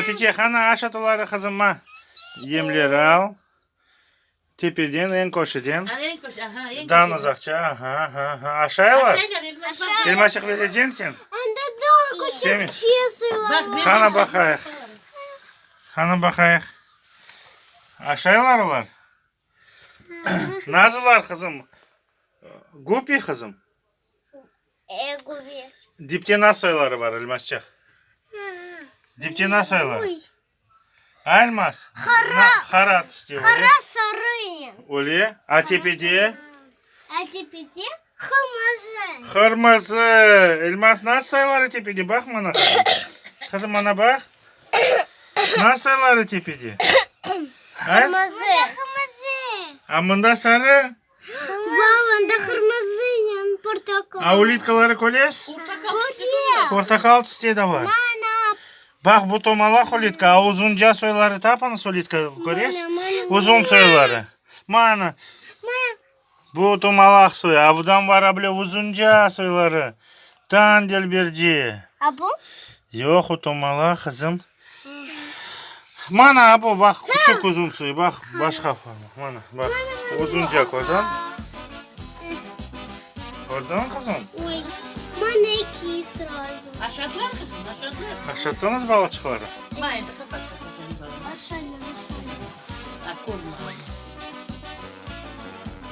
Hatice, qana aşat oları, qızım, ma. Yemleri al. Tepeden, eñ köşeden. Dan uzaqça, aha, aha, aha. Aşaylar? Elmaçıq bereceñ sen? Qana baqayıq. Qana baqayıq. Aşaylar olar? Nasıllar, qızım? Gupi, qızım? E, gupi. Dipte nasıl soyları bar, Elmasçıq? Dipte nasıl soyları? Elmas? Qara. Qara tüste. Qara sarınen. Öyle? A tepede? A tepede qırmızı. Qırmızı. Elmas, nasıl soyları tepede? Baq mana, qızım. Qızım, mana baq. Nasıl soyları tepede? Qırmızı. Qırmızı. A mında sarı? Vau, anda qırmızınen portaqal. A ulitkaları köresiz? Körem. Portaqal tüste de bar. Mana. Baq, bu tomalaq ulitka, a uzunca soyları tapıñız ulitka, köresiz? Uzun soyları. Mana. Bu tomalaq soyu, a budan bara bile uzunca soyları. Tan delberce. A bu? Yoq, o tomalaq, qızım. Mana bu, baq, küçük uzun soyu, baq, başqa forma. Mana, baq, uzunca kördiñ? Kördiñ, qızım? Oy, mana eki srazu. Aşadılar, qızım, aşadılar. Aşattıñız balaçıqları? Ma, endi qapat, qapat, balam. Aşaylar, aşaylar. A, körme.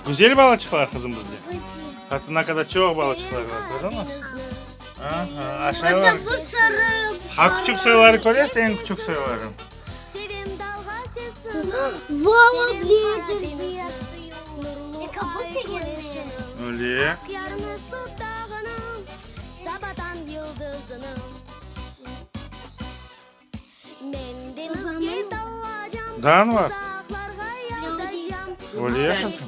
Güzel balaçıqlar, qızım, bizde. Güzel. Artına qadar çoq balaçıqlar var, kördiñmi? Aha, aşağılar. Bu sarı. Ha küçük soyları köresiñ, eñ küçük soyları. Vava, Öyle. Daa var? Öyle qızım.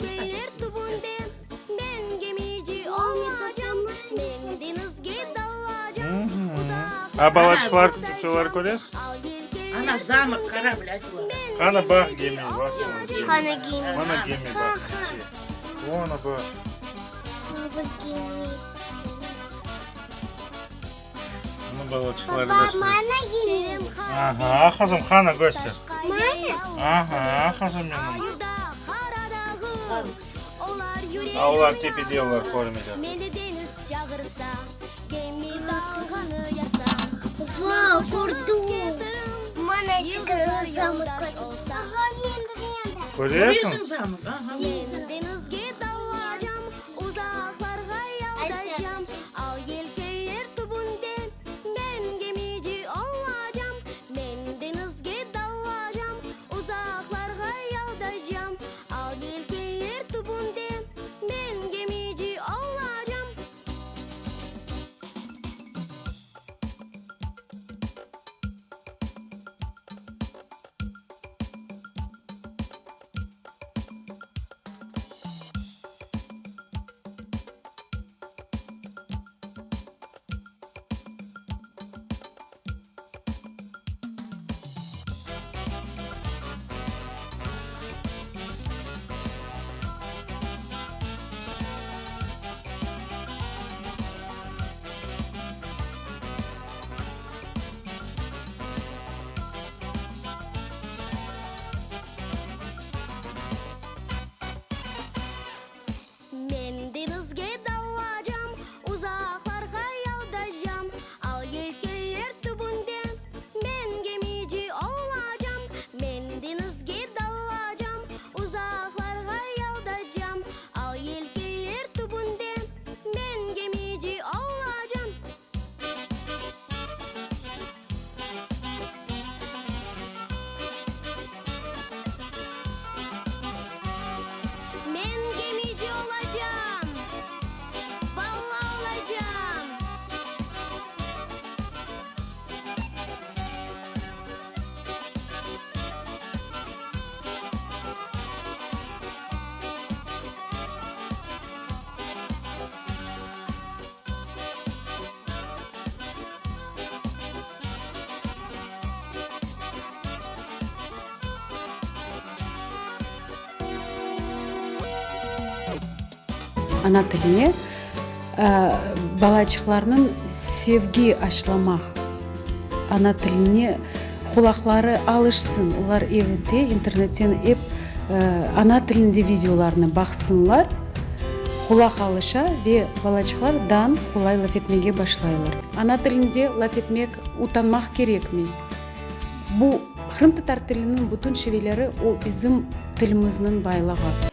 A balaçıqlar, küçük soyları köresiz? Ana, zamok, korabl, aytıla. Qana baq gemi, baq gemi. Qana gemi. Mana gemi baq, kiçik. Ona baq. Mana balaçıqları Baba, göster. mana gemi. Aha, qızım, qana göster. Mana? Aha, qızım menim. A olar tepede, olar körmeyler. Vau, kördim. Mana çıqırlı zamok kördim. Aha, men de, men de. Köresiñ? Köresiñ zamok, aha. Men deñizge dalacam, uzaqlarğa yaldacam, Al yelkenler tübünde men gemici olacam. Men deñizge dalacam, uzaqlarğa yaldacam, Al yelkenler tübünde men gemici olacam. Men gemici olacam, valla olacam. Ana tiline balaçıqlarnıñ sevgi aşlamaq, ana tiline. Qulaqları alışsın, olar evde internetten ep ana tilinde videolarnı baqsınlar, qulaq alışa ve balaçıqlar dan qolay laf etmege başlaylar. Ana tilinde laf etmek utanmaq kerekmey. Bu qırımtatar tiliniñ bütün şiveleri o bizim tilimizniñ baylığı.